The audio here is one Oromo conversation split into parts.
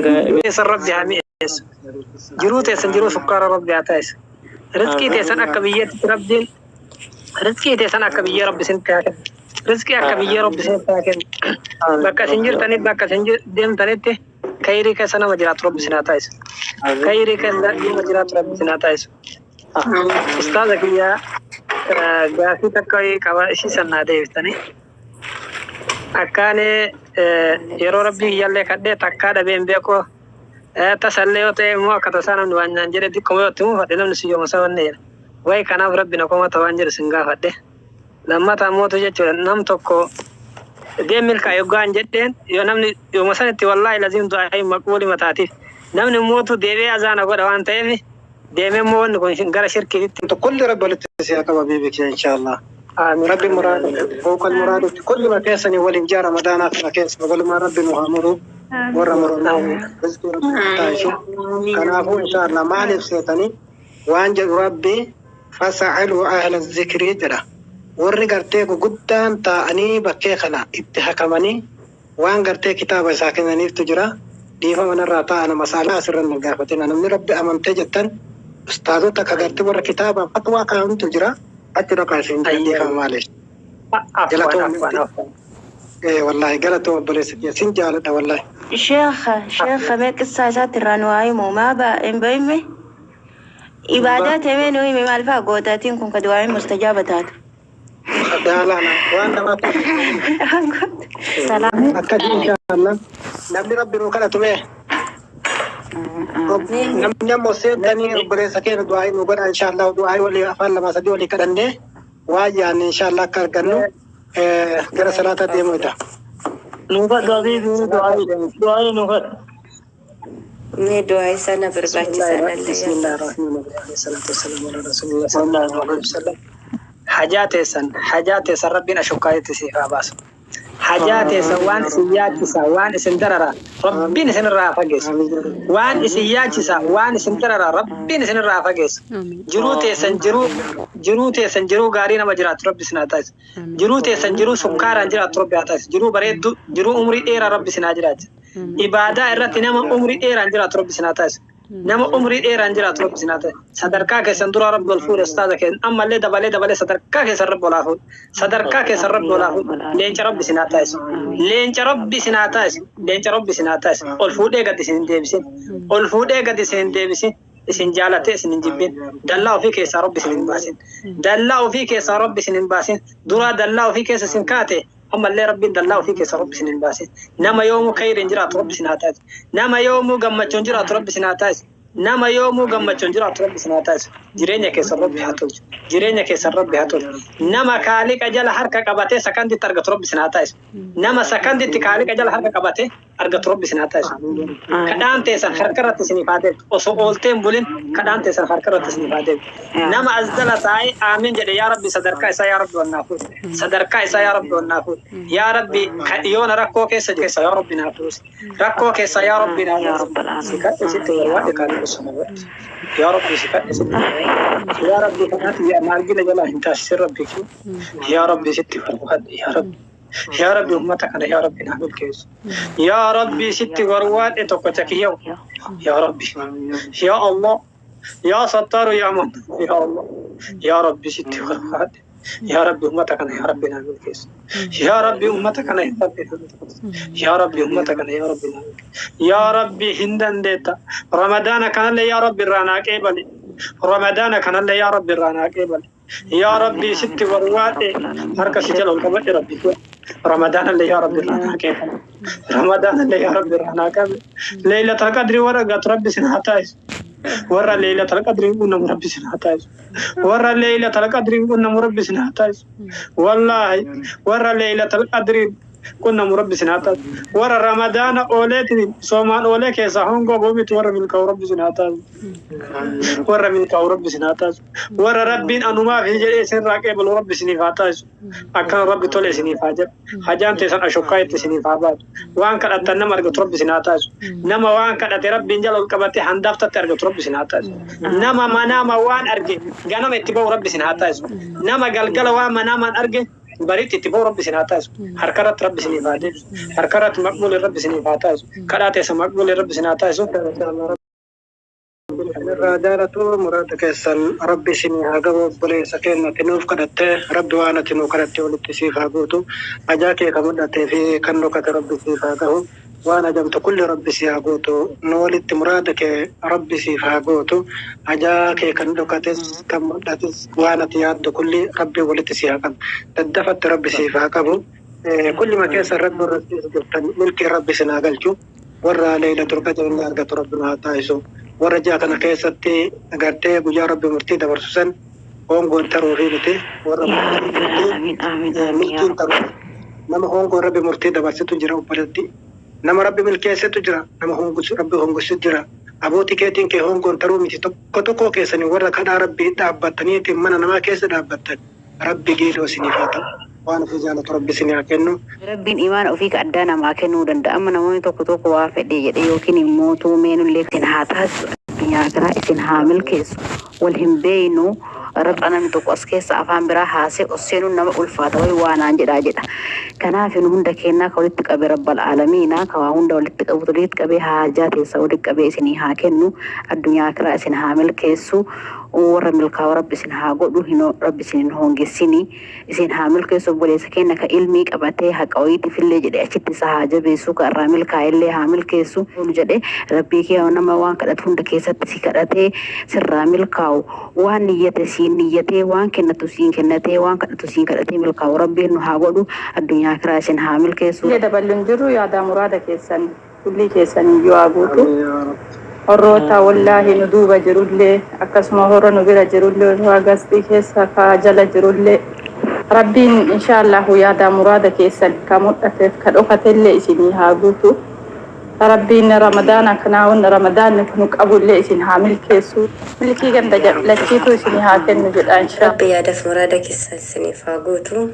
Teessan Rabbi haa mi'eessu. Jiruu teessan jiruu sukkaara Rabbi haa taasisu. Rizqii teessan akka biyyeetti Rabbiin rizqii teessan akka biyyee Rabbi isinitti haa kennu. Rizqii akka biyyee Rabbi isinitti haa kennu. Bakka isin jirtanitti bakka isin deemtanitti kayrii keessa nama jiraatu Rabbi isin haa taasisu. Kayrii keessa nama jiraatu Rabbi isin haa taasisu. Ustaaza kiyya, gaafii takka qaba, ishii san naa deebiftanii. Akkaan yeroo Rabbii kiyyallee kadhee takkaa dhabee hin beeku. Tasallee yoo ta'e immoo akka tasaa namni waan naan jedhe xiqqoma yoo itti muufadhe namni si yooma sabanne jedha. Wayi kanaaf Rabbi na komata waan jedhu sin gaafadhe. Lammata ammootu jechuudha, nam tokko deem milkaa yoggaan jedheen yoo namni yooma sanitti wallaahi laziim du'aa'iin maqbuulii mataatiif namni immootu deebi'ee azaana godha waan ta'eef deemee immoo wanni kun gara shirkiitti. Kulli Rabbi walitti si haa qabu habiibi kiyya, inshallah. Amiin. Rabbi muraada fawqa muraadatti kulli keessanii waliin ji'a Ramadaanaa kana keessa walumaa Rabbi nu haa muru, warra muramu rizqii Rabbi nu taasisu. Kanaafuu inshallah, maaliif seetanii waan jedhu, Rabbi "فاسألوا أهل الذكر" jedha. Warri gartee guguddaan taa'anii bakkee kana itti hakamanii waan gartee kitaaba isaa kennaniiftu jira. Dhiifama narraa taa'ana, masaalaa asirra na gaafatina. Namni Rabbi amantee jettan ustaazota ka gartee warra kitaabaan fatwaa kaa'antu jira. Achi dhaqaa isin dhiifama maaliif. Afwan. Galatoom. Afwan, afwan. Wallaahi galatoo obboleessa kiyya, sin jaaladha wallaahi. Sheekha, sheekha, mee qissaa isaatti irraa nu haa himu. Maa ba hin beekne? Ibaadaa ta'ee nu himi, maal fa'aa gootaatiin kun ka du'aa'iin mustajaaba taatu. Daalaana waan namaa Salaam. Akkasi inshallah. Namni Rabbi nuu kadhatu mee. Namni ammoo seentanii obboleessa keenya du'aa'ii nu godha inshallah, du'aa'ii walii afaan lama sadii walii kadhannee waan yaanne inshallah akka argannu gara salaataa deemuu ita. Nu kadhu habiibi, du'aayi, du'aayi nu kadhu. Mee du'aa isaa na barbaachisaa dhalli. بسم الله الرحمن الرحيم، الصلاة والسلام على رسول الله صلى الله عليه وسلم. Hajaa teessan, hajaa teessan Rabbiin ashokkaatitti siif haa baasu. Hajaa teessan, waan isin yaachisa, waan isin darara Rabbiin isin irraa haa fageessu. Waan isin yaachisa, waan isin darara Rabbiin isin irraa haa fageessu. Jiruu teessan jiruu, jiruu teessan jiruu gaarii nama jiraatu Rabbi isin haa taasisu. Jiruu teessan jiruu sukkaaraan jiraattu Rabbi haa taasisu. Jiruu bareedduu, jiruu umrii dheeraa Rabbi isin haa jiraachisu. Ibaadaa irratti nama umrii dheeraan jiraatu Rabbi isin haa taasisu. Nama umrii dheeraan jiraatu Rabbi isin haa taasisu. Sadarkaa keessan duraa Rabbi ol fuudhe, ustaaza keessan ammallee dabalee dabalee sadarkaa keessan Rabbi ol haa fuudhu. Sadarkaa keessan Rabbi ol haa fuudhu. Leenca Rabbi isin haa taasisu. Leenca Rabbi isin haa taasisu. Leenca Rabbi isin haa taasisu. Ol fuudhee gad isin hin deebisin. Ol fuudhee gad isin hin deebisin. Isin jaalatee isin hin jibbin. Dallaa ofii keessaa Rabbi isin hin baasin. Dallaa ofii keessaa Rabbi isin hin baasin. Duraa dallaa ofii keessa isin kaate, ammallee Rabbiin dallaa ofii keessa Rabbi isin hin baasin. Nama yoomuu khayriin jiraatu Rabbi isin haa taasisu. Nama yoomuu gammachuun jiraatu Rabbi isin haa taasisu. Nama yoomuu gammachuun jiraatu Rabbi isin haa taasisu. Jireenya keessan Rabbi haa tolchu. Jireenya keessan Rabbi haa tolchu. Nama kaaliqa jala harka qabatee sakanditti argatu Rabbi isin haa taasisu. Nama sakanditti kaaliqa jala harka qabatee argatu Rabbi isin haa taasisu. Kadhaan teessan harka irratti isiniif haa deebitu. Osoo ooltee hin bulin kadhaan teessan harka irratti isiniif haa deebitu. Nama as jala taa'ee aamin jedhe, yaa Rabbi sadarkaa isaa yaa Rabbi ol naa fuudhi. Sadarkaa isaa yaa Rabbi ol naa fuudhi. Yaa Rabbi yoona rakkoo keessa jiru keessa yaa Rabbi naa fuusi. Rakkoo keessa yaa Rabbi naa Yaa fuusi. Rabbal Si aalamiin. kadhe sitti barbaade kaaliqa samawwaati. Yaa Rabbi si kadhe sitti barbaade. Yaa Rabbi kanaaf yaa maargina jalaa hin taasisin Rabbi kee. Yaa Rabbi sitti barbaade, yaa Rabbi. Yaa Rabbi ummata kana yaa Rabbi naa milkeessu. Yaa Rabbi sitti barbaade tokkocha kiyyaa'u. Yaa Rabbi. Yaa Allah. Yaa Sattaaru, yaa Man. Yaa Allah. Yaa Rabbi sitti barbaade. Yaa Rabbi ummata kana yaa Rabbi naa milkeessu. Yaa Rabbi ummata kana yaa Rabbi naa milkeessu. Yaa Rabbi ummata kana yaa Rabbi naa milkeessu. Yaa Rabbi hin dandeetta. Ramadaana kanallee yaa Rabbi irraa naa qeebali. Ramadaana kanallee yaa Rabbi irraa naa qeebali. Yaa Rabbi sitti barbaade harka si jala ol qabadhe Rabbi koo. Ramadaanallee yaa Rabbi irraa naa qeebali. Ramadaanallee yaa Rabbi irraa naa qabe. Leeylatal Qadri warra gatu Rabbi sin haa taasisu. Warra Leeylatal Qadri qunnamu Rabbi sin haa taasisu. Warra Leeylatal Qadri qunnamu Rabbi sin haa taasisu. Wallaahi warra Leeylatal Qadri qunnamu Rabbi sin haa taasisu. Warra Ramadaana ooleetiin soomaan oolee keessaa hongoo boomiti warra milkaa'u Rabbi sin haa taasisu. Warra milkaa'u Rabbi sin haa taasisu. Warra Rabbiin anumaaf jedhee isinirraa qeebalu Rabbi isiniif haa taasisu. Akkana Rabbi tole isiniif haa jedhu. Hajaan teessan ashokkaa itti isiniif haa baatu. Waan kadhattan nama argatu Rabbi isin haa taasisu. Nama waan kadhate Rabbiin jala ol qabatee handaaftatti argatu Rabbi isin haa taasisu. Nama manaama waan arge ganama itti ba'u Rabbi isin haa taasisu. Nama galgala waan manaamaan arge Bariitti itti ba'u Rabbi isin haa taasisu. Harka irratti Rabbi isiniif haa deebisu. Harka irratti maqbuulii Rabbi isiniif haa taasisu. Kadhaa teessa maqbuulii Rabbi isin haa taasisu. Irraa jaalatu muraada keessan Rabbi isinii haa gahu. Obboleessa keenya ati nuuf kadhatte, Rabbi waan ati nuu kadhatte walitti siif haa guutu. Hajaa kee kan mul'atee fi kan dhokate Rabbi siif haa gahu. Waan hajamtu kulli Rabbi si haa guutu. Nu walitti muraada kee Rabbi siif haa guutu. Hajaa kee kan dhokates kan mul'ates waan ati yaaddu kulli Rabbi walitti si haa qabu. Daddafatti Rabbi siif haa qabu. Kullima keessan Rabbi irra jirtan milkii Rabbi isin haa galchu. Warra Laylatul Qadr inni argatu Rabbi nu haa taasisu. Warra ji'a kana keessatti gartee guyyaa Rabbi murtii dabarsu san hongoon taruufii miti. Warra Amiin, amiin, amiin. Milkiin taru. Nama hongoon Rabbi murtii dabarsitu jira, obboleetti. Nama Rabbi milkeessetu jira. Nama hongusu Rabbi hongusu jira. Abootii keetiin kee hongoon taruu miti. Tokko tokko keessanii warra kadhaa Rabbii dhaabbattaniitiin mana namaa keessa dhaabbattan, Rabbi geedoo isiniif haa ta'u. Waan ofii jaalatu Rabbi isinii haa kennu. Rabbiin imaana ofii ka addaa namaa kennuu danda'a. Amma namoonni tokko tokko waa fedhe jedhe yookiin immoo tuumeenullee isin haa taasisu, addunyaa akiraa isin haa milkeessu. Wal hin beeynu. Rabbi namni tokko as keessa afaan biraa haasee os seenuun nama ulfaata wayi waa naan jedhaa jedha. Kanaaf nu hunda kennaa ka walitti qabe Rabbal aalamiina, ka waa hunda walitti qabutu walitti qabee haajaa teessa walitti qabee isinii haa kennu, addunyaa akiraa isin haa milkeessu. Warra milkaa'u Rabbi isin haa godhu, hin Rabbi isin hin hoongessini, isin haa milkeessu. Obboleessa keenya ka ilmii qabatee haqa wayiitiifillee jedhe achitti isa haa jabeessu, ka irraa milkaa'ellee haa milkeessu jedhe. Rabbii kee nama waan kadhatu hunda keessatti si kadhatee sirraa milkaa'u, waan niyyate siin niyyatee, waan kennatu siin kennatee, waan kadhatu siin kadhatee milkaa'u Rabbiin nu haa godhu, addunyaa akiraa isin haa milkeessu. Illee daballu hin jirru. Yaadaa muraada keessan kullii keessan iyyuu haa guutu. Horroota wallaahi nu duuba jirullee, akkasuma horra nu bira jirullee, warra gastii keessa ka jala jirullee, Rabbiin inshaallahu yaadaa muraada keessan ka mul'ateef ka dhokatellee isinii haa guutu. Rabbiin Ramadaana kanaa wanna Ramadaanni kun qabullee isin haa milkeessu. Milkii ganda lachiitu isinii haa kennu jedha inshaa. Rabbi yaadaaf muraada keessan isiniif haa guutu.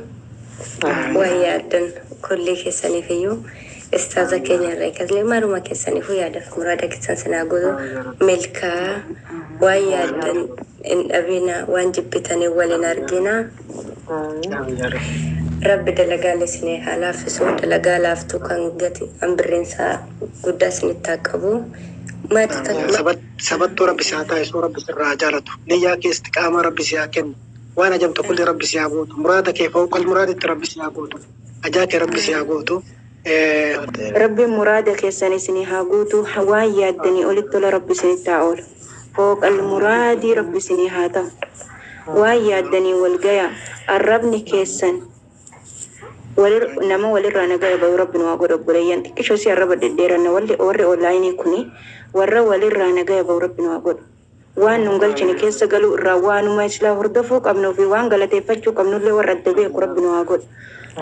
Waan yaaddan kullii keessaniif iyyuu, istaaza keenya irraa eegalee maruma keessaniifuu yaadaaf muraada keessan isin haa guutu. Milkaa waan yaaddan hin dhabina, waan jibbitanii wal hin argina. Rabbi dalagaalee isinii haa laaffisu. Dalagaa laaftuu kan gati hambirreensaa guddaa isinitti haa qabu. Maatii takka Sabattuu Rabbi si haa taasisu, Rabbi sirraa haa jaalatu. Niyyaa kee istiqaamaa Rabbi si haa kennu. Waan ajamtu kulli Rabbi si haa guutu. Muraada kee fawqal muraaditti Rabbi si haa guutu. Hajaa kee Rabbi si haa guutu. Rabbiin muraada keessan isinii haa guutu. Waan yaaddanii olitti tola Rabbi isinitti haa oolu. Fooqal muraadii Rabbi isinii haa ta'u. Waan yaaddanii wal gaya. Arrabni keessan nama walirraa nagaya bayu Rabbi nu haa godhu. Obboleeyyan xiqqishoo si arraba dhedheeranna, warri onlaayinii kuni warra walirraa nagaya bayu Rabbi nu haa godhu. Waan nun galchine keessa galuu irraa, waanuma islaa hordofuu qabnuu fi waan galateeffachuu qabnullee warra adda beeku Rabbi nu haa godhu.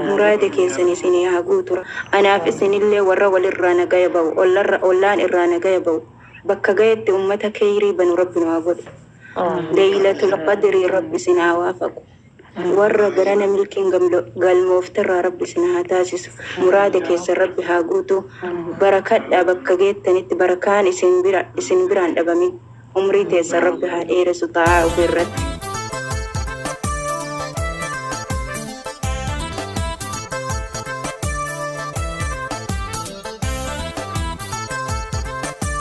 Muraada keessan isinii haa guutu. Anaaf isinillee warra walirraa nagaya bahu, ollaan irraa nagaya bahu, bakka gahetti ummata keeyrii banu Rabbi nu haa godhu. Leeylatul Qadrii Rabbi isin haa waafaqu. Warra garana milkiin galmoofterraa Rabbi isin haa taasisu. Muraada keessan Rabbi haa guutu. Barakadhaa, bakka geettanitti barakaan isin biraan dhabamin. Umrii teessan Rabbi haa dheeressu ta'aa ofii irratti.